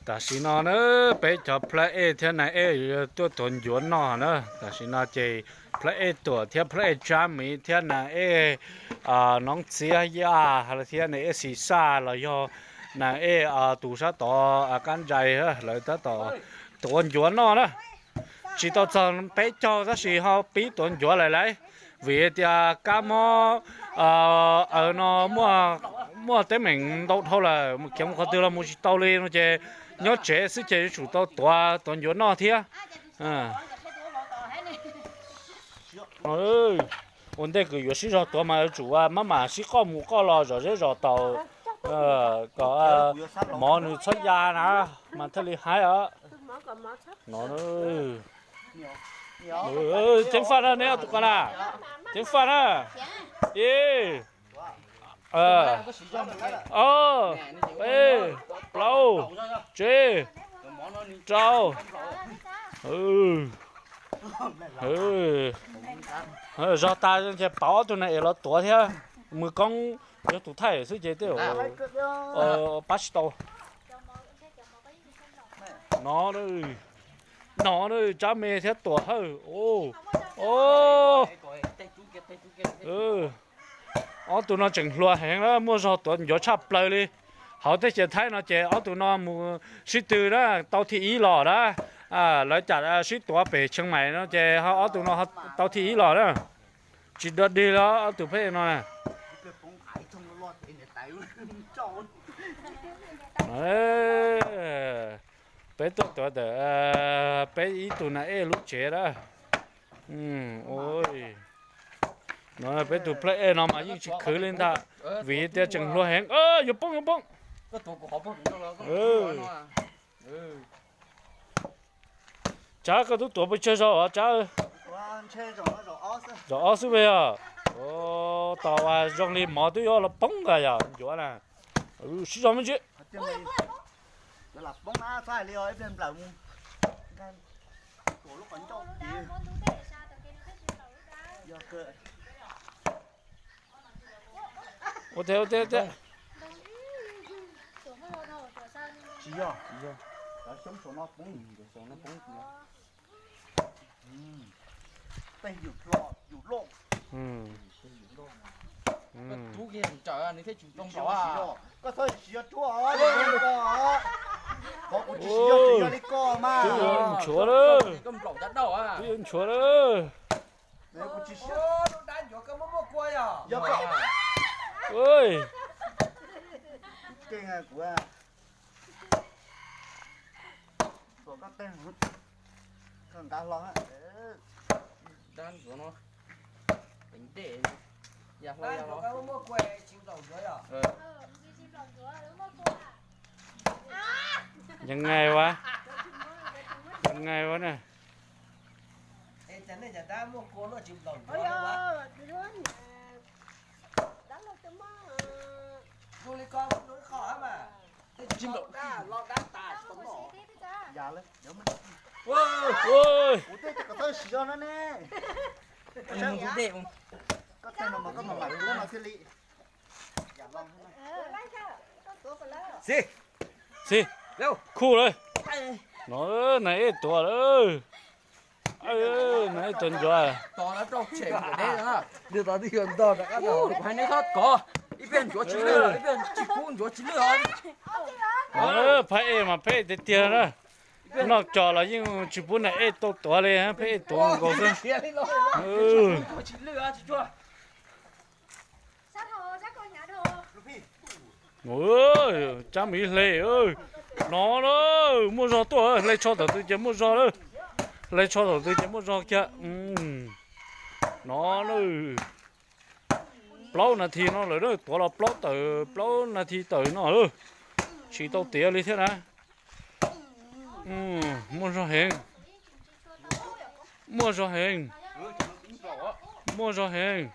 Tam sim no na, peb cov plab ej thiab nas ej yuav tuaj tuav ncuav noj na. Tam sim no ces plab ej Tuam thiab plab ej Tsab Miv thiab nas ej Noob Txiab Yaj thiab nas ej Xis Xaj los yog nas ej tus sab tod Kab Ntsais, lawv tab tom tuav ncuav noj na. Tsis tau txog peb caug tab sis ho pib tuav ncuav lawm lauj, vim tias kab mob aws no muaj teeb meem ntau dhau lawm, khiav mus qhov twg los mus tsis tau li no ces nyob tsev xwb ces yuav tsum tau tuav, tuav ncuav noj thiab. Ua ntej kws yuav sib zog tuav mas yuav tsum maj mam sib qoj mus qoj los zom zeb zom taus kom mov nws txhob ya na, mas thiaj li haib os. No, ceev faj na, neb ob tug ko na, ceev faj na. Ib, ob, peb, plaub, tsib, rau. Zog tas ces pauv ob tug nas ej los tuav thiab, mus koob yog tus thaij xwb ces tej zaum pab tsis tau. No, no Tsab Me thiab Tuam Hawj. Ob tug no tseem hluas heev na, muaj zog tuav ncuav tshaj plaws li. Hauv teb chaws Thaib no ces ob tug no mus sib tw na, tau thib ib los na. Lawv cam sib tuav pem Tsheej Maim no ces ob tug no tau thib ib los na. Tsis dog dig li ob tug phab ej no na. Peb tuaj tuav ntawm peb ib tug nas ej lub tsev na. No peb tus plab ej no mas yeej tsis khwv li ntag, vim tias tseem hluas heev. Yuav poob, yuav poob. Tsab, koj twb tuav pes tsawg zaug os Tsab? Zaum ob xwb puas yog? Tau, zoo li mov twb yuav los poob nkaus yog ncuav na. Sib zog me ntsis. Ua tiag, ua tiag, ua tiag. Tsis yog, tsis yog. Cov xyoob saum no poob, saum no poob. Tej yus hlo yus loj. Koj tub kiag ntsawm nws thiaj tsis tau nplaum. Koj txhob siv yog ruaj os, qhov kuv tsis siv yog tseem yog li koj mas. Twb yuav nchuav lawm. Twb yuav nchuav lawm. Kuv tsis siv. Lub dab ncuav koj muab muab kua yog. Yog koj. Keej kuv. Tuam koj tej, koj nqa hlo. Dab ncuav no, teev ntej, ya hlo ya hlo.ยังไงวะ ยังไงวะเนี่ย Ua, ua. Koj tej no mas koj mam mam ua no thiaj li. Xib, khuj lawm. No, nas ej tuav lawm. Nas ej tuav ncuav. Hais nej txhob kov, ib pliag ncuav tsis lwj, ib pliag tsis pub ncuav tsis lwj os. Phab ej mas phab ej tiag tiag na. Noj cos los yeej tsis pub nas ej tau tuav li, phab ej tuav nkaus xwb. Tsab Miv hle, no na, muaj zog tuaj, hle tsho thaum twg ces muaj zog lawm. Hle tsho thaum twg ces muaj zog kiag. No na, plaub nas this no lawm na, tuav los plaub tawm, plaub nas this tawm no lawm. Tsis tau tiav li thiab na. Muaj zog heev. Muaj zog heev. Muaj zog heev.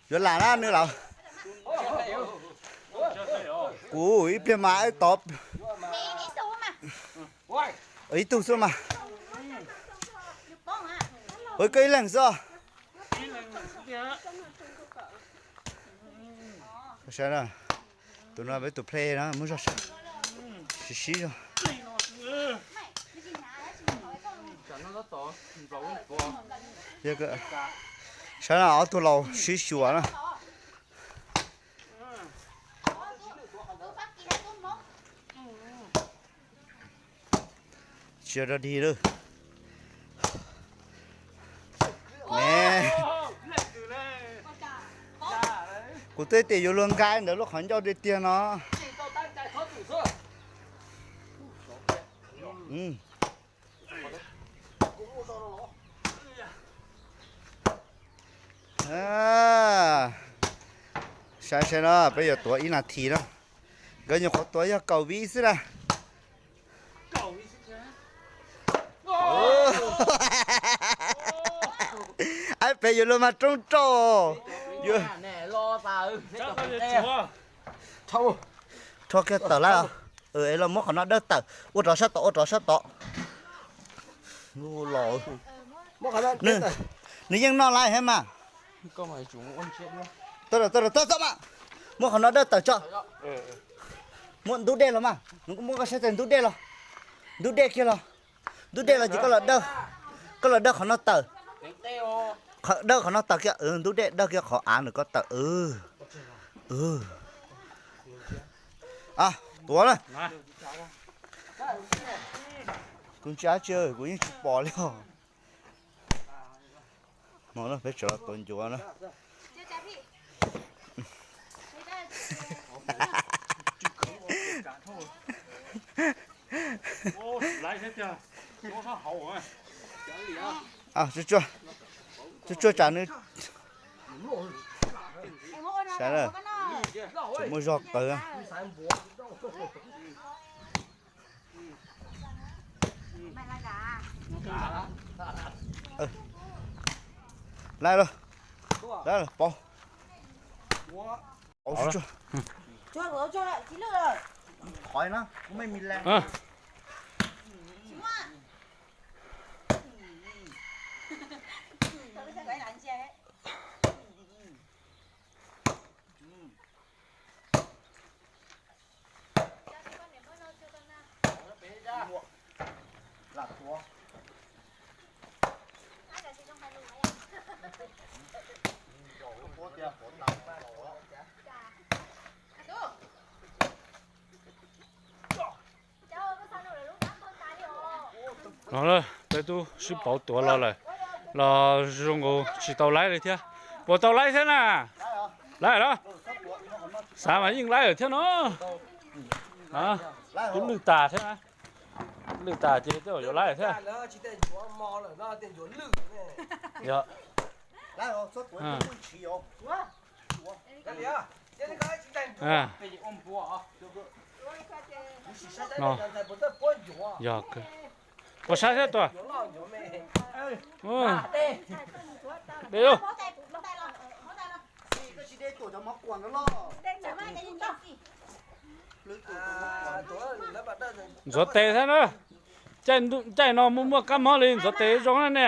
Yuav lam na nws lawm. Kuv ib pliag mas tod. Ib tug xwb mas. Ua koj ib leeg xwb. Tus no peb tus play na muab zog sib sib zog. Saib no ob tug laus sib xyuas na. Tsis yog dog dig lawm. Ne, kuv twb tias yuav luag nqa ntawd lub qhov ncauj tiag tiag no. Saib saib no peb yuav tuav ib nas this no. Nkawd nyuam qhuav tuav yog kaum viv xwb na. Ab, peb yuav luag mas roob rau. Rho kiag tawm lawm. Es los muab qhov no dawj tawm ua rov sab tod, ua rov sab tod. Los, nws yeej noj lawm he mas. Txhob mas, muab qhov no dawj tawm tso. Muab ntub dej los mas, nws kuj muab koj saib tes ntub dej los. Ntub dej kiag los. Ntub dej los ces koj los dawj, koj los dawj qhov no tawm. Dawj qhov no tawm kiag, ntub dej dawj kiag qhov av nws koj tawm. Tuav na. Kuv ntsia tsi, kuv yeej tsis pom li os. Hmo no peb tseem los tuav ncuav na. Tsuag tsuag tsam nws, sav, tseem muaj zog qawv. Laij los, laij los, pauv. Pauv tsuag tsuag. Qhov no kuv me mis las. No peb tub sib pauv tuav los lawm, los zoo nkaus tsis tau laib li thiab. Puas tau laib thiab na? Laib los? Xav mas yeej laib lawm thiab no. Twb lwj tas thiab na. Lwj tas ces tej zaum yuav laib thiab. Yog. No. Yog. Puas saib thiab tuaj? De lauj. Ntxuav tes thiab na. Caij no muaj muaj kab mob li, ntxuav tes zoo na ne.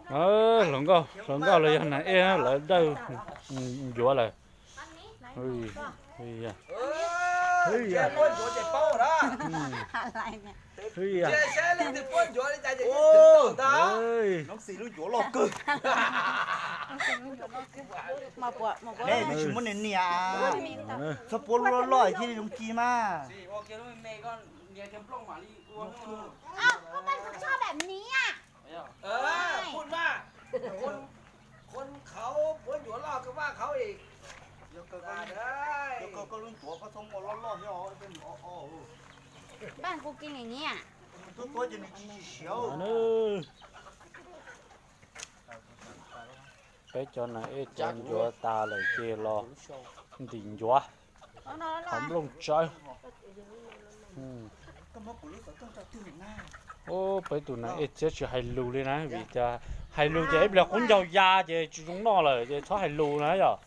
Hluas nkauj, hluas nkauj los yog nas ej lawv dawj ncuav lawm. Tsis muab nias nias, txhob puab lub loj loj thiaj li zoo ci mas. Peb cov nas ej cov ncuav tas lawm ces los ntim ncuav, qhov nplooj tsawb. Peb tus nas ej txiab tsis hais lus li na, vim tias hais lus ces ib pliag qub ncaug ya ces tsis zoo noj lawm ces txhob hais lus na yom.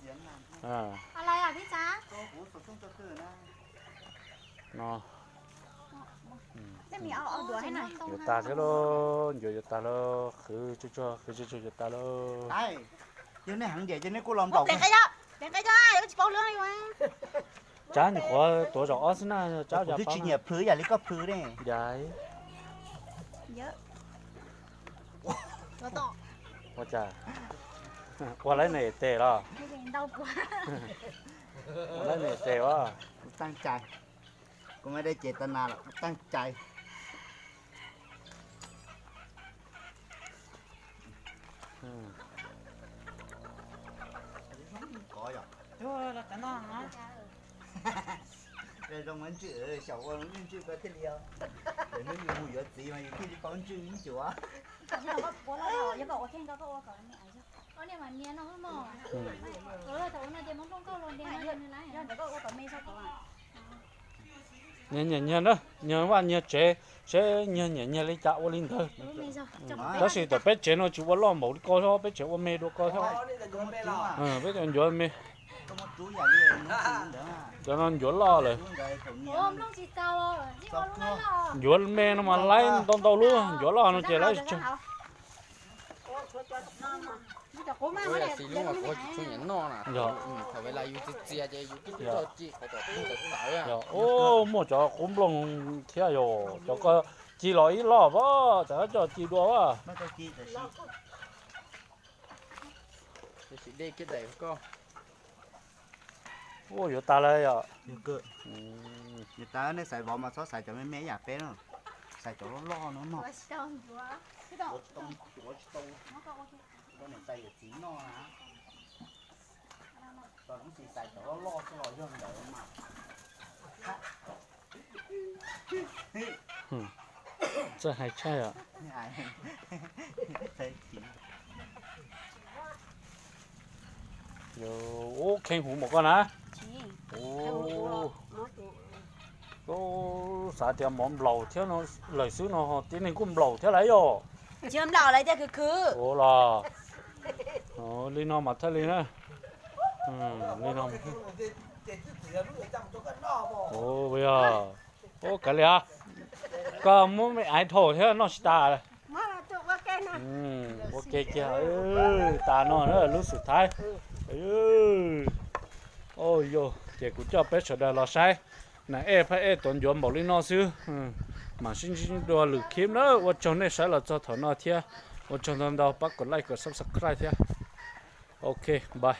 Yuav tas thiab lauj, ncuav yuav tas lauj, qhwv tsuag tsuag, qhwv tsuag tsuag yuav tas lauj. Yog nej heev ces nej kuj los nplaum. Tsab nyuam qhuav tuav zaum ob xwb na, tsab tsis nyiam plhws yam li koj plhws ne. Ua cas, ua laib nes tes los? Ua laib nes tes as. Kuv mas dej ces tas nas los kuv taag cai. Zoo mas ntswj, xyaum ua zoo ntswj koj thiaj li os. Hnub yus mus yuav txiv mas yus thiaj li paub ntswj ib ncuav. Nyias nyiam nyias na, nyias vaj nyias tsev, seb nyias nyiam nyias li cas ua li ntawd. Tab sis tam peb tsev no tsis ua loj npaum li koj thiab, peb tsev ua me dua koj thiab. Peb cov ncuav me, cov no ncuav loj lawm. Ncuav me no mas laib ntau ntau lub, ncuav loj no ces laib tsawg. Muaj cov qub nplooj thiab yog cov ko ci los ib loj as, cov ko coj ci dua as. Ua yuav tas lawm yom. Yuav tas, nej xaiv vov mas txhob xaiv cov me me ib yam peb no, xaiv cov loj loj no mog. Ua tsis tau, ua tsis tau, ua niam tais yawm txiv noj na. Cov no tsis xaiv cov loj loj xwb los yog ntawd mas. Txawj hais tshaj os. Ub, kheej huv npaum koj na. Xav tias mov nplaum thiab lawm xwb no, tib neeg kuj nplaum thiab lawm yom. Ua los li no mas thiaj li na. Li no. Ua kav liam, koj muab me aiv dhau thiab noj tsis tas. Ua ke kiag, tas no lub xub thaiv. Yog ces kuv coj peb sawv daws los saib nas ej phab ej tuav ncuav npaum li no xwb. Mam sib ntsib dua lwm clip na. Ua tsaug nej saib los txog thaum no thiab, ua tsaug ntau ntau, pab kom like kom subscribe thiab. Ok, bye.